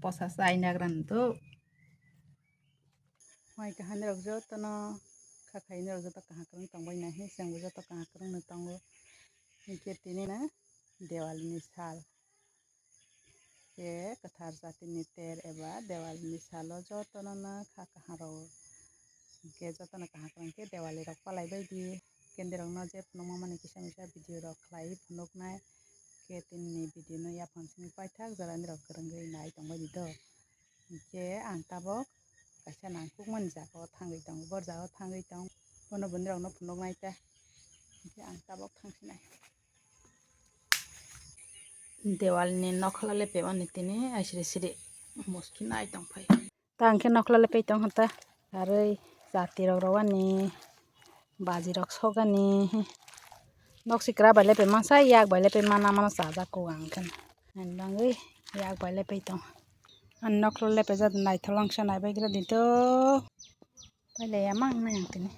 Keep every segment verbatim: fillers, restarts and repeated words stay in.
posa chai nagra nw do. Mai kaham ni rok joto no kha khai ni rok joto kaham kwrwng tong bai nai, chwng bo joto kaham kwrwng no tongo. Hinkhe tini no Diwali ni sal. Khe kwthar jatini ter eba Diwali ni salo jotono no kha kaham rw. Hinkhe jotono kaham kwrwng khe Diwali rok palai bai di. Kendi rok no je phunukma mani kisa misa video rok khlai phunuknai. Khe tini ni video no yaphang simi paithak jora ni rok kwrwngwi nai tong bai di do. Hinkhe ang tabok kaisa nangkukmani jaga o thangwi tongo, bor jaga o thangwi tong, bono bwni rok no phunuknai ta. Hinkhe ang tabok thang sinai. Dewal ni nokhola lepemani tini aisiri siri muski nai tong phai. Ta hwnkhe nokhola lepai tong kha ta. Arwi jati rok rwani baji rok sogani. Nok sikra bai lepai mansa, yak bai lepai mana mano chajak kok ang khe. Ani bagwi yak bai lepai tong. Ani nokhola lepai jat naithok langsa nai bai gra di to. Pailai ya mang nai ang tini.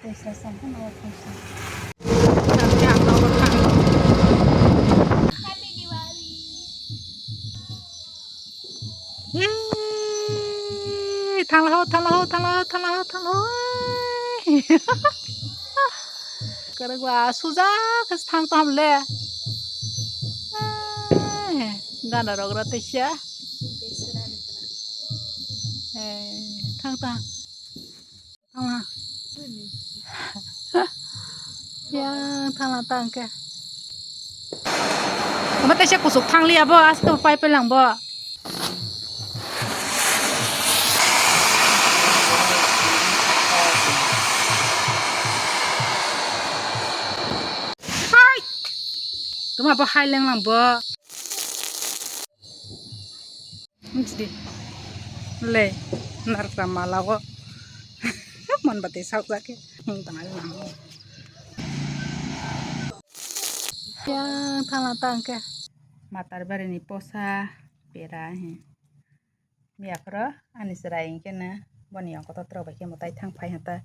Tei sa sa hwn o tei sa. Yay! Thangla ho, thangla ho, thangla ho, thangla ho, thangla ho. Kwrwngba sujak khe thang tong le. Gana rok ra teisa. Thang tong. Thangla. Yang thangla tang khe. Omo teisa kuchuk thangliya bo, aste bo pai pai lang bo. Hai! Tuma bo hai leng lang bo. Nchdi. Le, narwkra mala o. Mon bati sauk jak khe. Hing tong ai lang o. Yang thangla tang khe. Matar bari ni posa pera he. Miya phoro ani chwrai hing khe no boni yong kotor bai khe mwtai thang phai hata.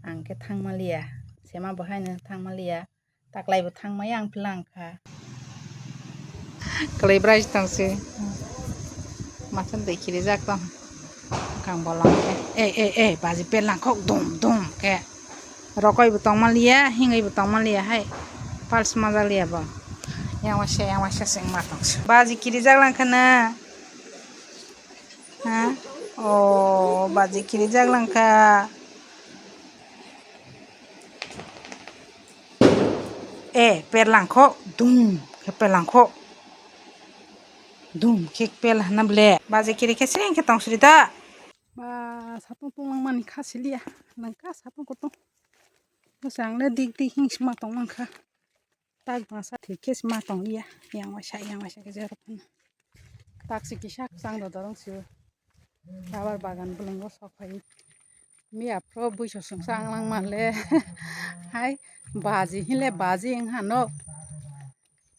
Ang khe thang maliya. Sema bo hai no thang maliya. Taklai bo thang maya ang philang kha. Kwlai bwrai tong se. Masa dui kiri jak tong. Kang bolong khe. Ei, ei, ei, baji pelang khok dum, dum khe. Rokoi bo tong maliya, hingoi bo tong maliya hai. Pals maja liya bo. Yang waisa, yang waisa seng ma tong se. Baji kiri jak lang kha na. Ha? O, baji kiri jak lang kha. E, perlangkho, dum, khe perlangkho. Dum, khe pel hana ble. Baji kiri khe seng khe tong sri da. Ba, satung tong lang mani kha siliya. Nang ka satung ko tong. Bwsang le dik dik hing sima tong lang kha. Tak bangsa thik khe sima tong liya. Yang waisa, yang waisa khe jero phano. Tak si kisa kwchang do dorong si. Rubber bagan bwlwngo sok phai. Miya phro buiso sungsa ang lang manle. Hai baji hinle baji wng hano.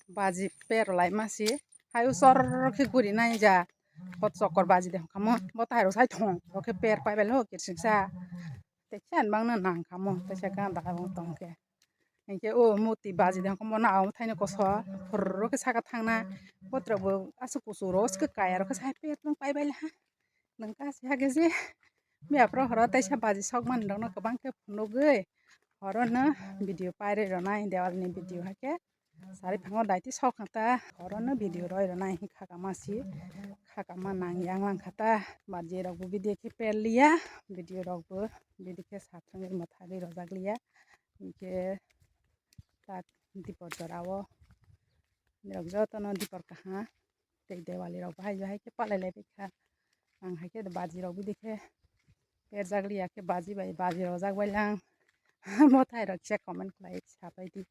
Baji pero lai masi. Hai usor khe guri nai ja. Hot chokor baji de kamo. Bo tai ro sai thong. Bo khe per pai bel ho kirsingsa. Teisa bangno nang kamo. Teisa ganda bang tong khe. Hinkhe o muti baji de kamo na o thaino koso. Phurro khe saka thangna. Botrok bo aswk kusu ro kaya ro khe sai per tong pai bel ha. Nang kasi hage je. Miya phro horo teisa baji sok mani rokno kwbang khe phunugwi horo no video pairwi rwnai Dewal ni video haikhe sari phango daiti sok kha ta horo no video roi rwnai kha kama si kha kama nang yang lang kha ta baji rok bo video khe per liya video rok bo video khe sathangwi mwthagwi rojak liya hinkhe tak dipor jora o norok jotono dipor kaha. Tei Dewali rok bahai bahai khe palai lai bai kha. Ang hai khe baji rok bidi khe perjak liya khe baji bai baji rojak bai lang. Mwtai rok kisa comment khlai sa pai di.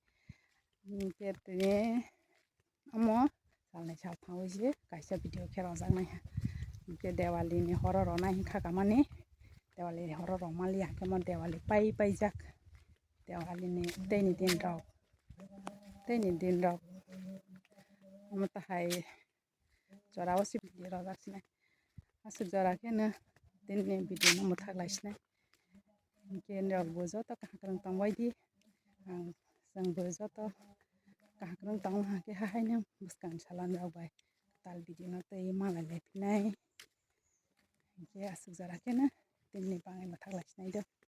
Hinkhe tini omo salnwi saltham wi se kaisa video khe rojak nai ha. Hinkhe Dewali ni horo rwnai hinkha kamani. Dewali horo rwma liya khe mo Dewali pai paijak. Dewali ni tei ni din rok tei ni din rok omo tahai. Jora o se video rojak sinai. Aswk jora khe no tini ni video no mwthak lai sinai. Hinkhe norokbo joto kaham kwrwng tongbaidi. Ang, chwngbo joto kaham kwrwng tongma hinkhe hahaino bwskang salanrok bai kwtal video no twi malai lai phinai. Hinkhe aswk jora kheno tinini bagwi mwthak lai sinai do.